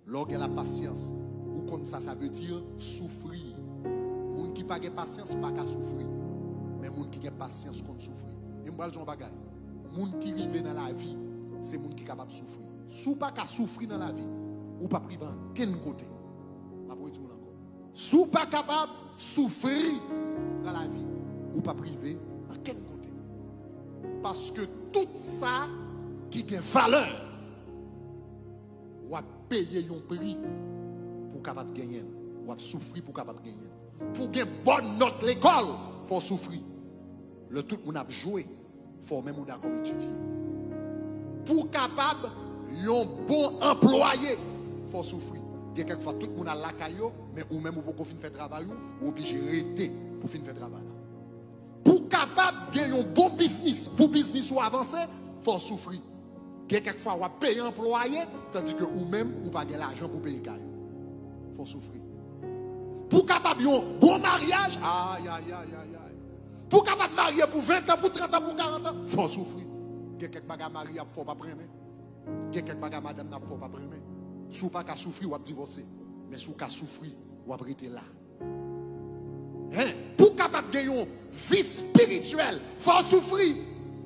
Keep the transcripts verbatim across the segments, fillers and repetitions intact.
Lè w gen lapasyans, ou konn sa sa vle di soufri. Moun ki pa gen pasyans pa ka soufri. Men moun ki gen pasyans konn soufri. E m pral di w yon bagay. Moun ki rive nan lavi, se moun ki kapab soufri. Si w pa ka soufri nan lavi, ou p ap rive ankenn kote. M ap redi w l ankò. Si w pa kapab soufri nan lavi, ou p ap rive ankenn kote. Paske tout sa ki gen valè, w ap peye yon pri pou w kapab genyen l. W ap soufri pou w kapab genyen l. Pou w gen bòn nòt lekòl, fò w soufri. Lè tout moun ap jwe, fò w menm ou dakò etidye. Pou w kapab yon bon anplwaye, fò w soufri. Gen kèk fwa, tout moun al lakay yo, men ou menm ou poko fin fè travay ou, ou oblije rete pou w fin fè travay la. Pou w kapab gen yon bon biznis, pou biznis ou avanse, fò w soufri. Gen kèk fwa, w ap peye anplwaye, tandike ou menm, ou pa gen lajan pou peye kay ou. Fò w soufri. Pou w kapab yon bon maryaj, ay, ay, ay, ay, ay. Pou w kapab marye pou ven tan, pou trant an, pou karant an, fò w soufri. Gen kèk bagay mari ap fè w p ap renmen. Gen kèk bagay madanm nan ap fè w p ap renmen. Si w pa ka soufri, w ap divòse. Men si w ka soufri, w ap rete la. Hein? Pou w kapab gen yon vi espirityèl, fò w soufri.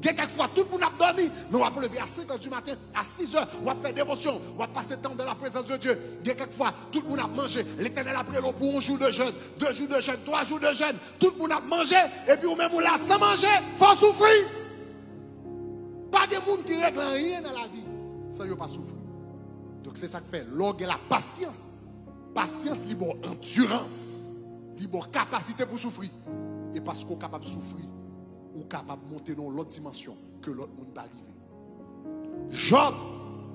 Gen kèk fwa, tout moun ap dòmi, men w ap leve a senk è di maten, a sis è, w ap fè devosyon, w ap pase tan dans la présence de Dieu. Gen kèk fwa, tout moun ap manje, Letènèl ap rele w pou yon jou de jèn, de jou de jèn, twa jou de jèn, tout moun ap manje, epi ou menm ou la san manje, fò w soufri. Pa gen moun ki regle anyen nan lavi san yo pa soufri. Donk, se sa k fè, lè w gen lapasyans, pasyans li ba w andirans, li ba w kapasite pou soufri. E paske w kapab soufri, ou kapab monte nan yon lòt dimansyon ke lòt moun pa rive. Jòb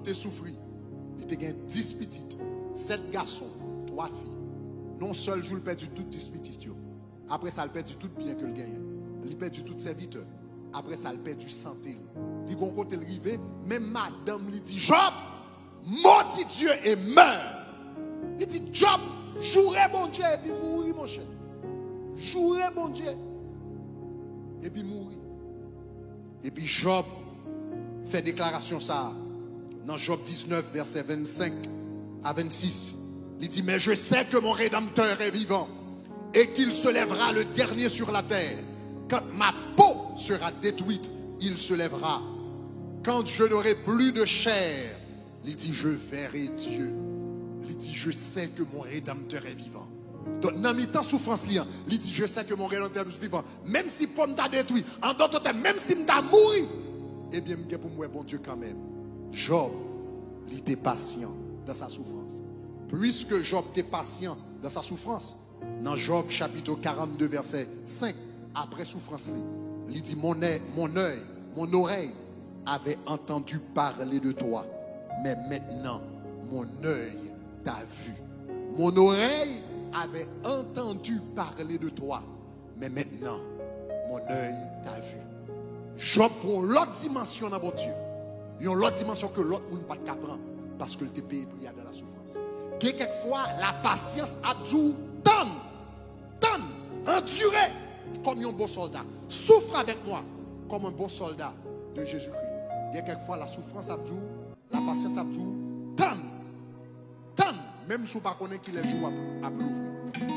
te soufri. Li te gen dis pitit, sèt gason, twa fi. Nan yon sèl jou, l pèdi tout dis pitit yo. Apre sa, l pèdi tout byen ke l genyen. Li pèdi tout sèvitè. Apre sa, l pèdi sante l. Li gon kote l rive, menm madanm li di, Jòb, maudis Dieu et meurs. Li di, Jòb, joure Bondye epi mouri, monchè. Joure Bondye epi mouri. Epi Jòb fè deklarasyon sa a nan Jòb diznèf, vèsè vennsenk a vennsis. Li di, Mais je sais que mon Rédempteur est vivant et qu'il se lèvera le dernier sur la terre. Quand ma peau sera détruite, il se lèvera. Quand je n'aurai plus de chair, li di, Je verrai Dieu. Li di, Je sais que mon Rédempteur est vivant. Donk, nan mitan soufrans li an, li di, Je sais que mon Rédempteur est vivant. Menm si po m ta detwi, an dòt tèm, menm si m ta mouri, ebyen, m gen pou m wè Bondye kanmenm. Jòb, li te pasyan dans sa souffrance. Puiske Jòb te pasyan dans sa souffrance, nan Jòb chapit karannde, vèsè senk, apre soufrans li, li di, Mon œil, mon œil, mon oreille avait entendu parler de toi, mais maintenant mon œil t'a vu. Mon oreille avait entendu parler de toi, mais maintenant mon œil t'a vu. Jòb pran yon lòt dimansyon nan Bondye. Yon lòt dimansyon ke lòt moun pa t ka pran, paske l te peye pri a dans la souffrance. Gen kèk fwa, lapasyans ap di w, tann, tann, andire, kòm yon bon sòlda. Souffre avec moi, comme un bon soldat de Jésus-Christ. Gen kèk fwa, lasoufrans ap di w, lapasyans ap di w, tann, tann, menm si w pa konnen kilè jou ap, ap louvri.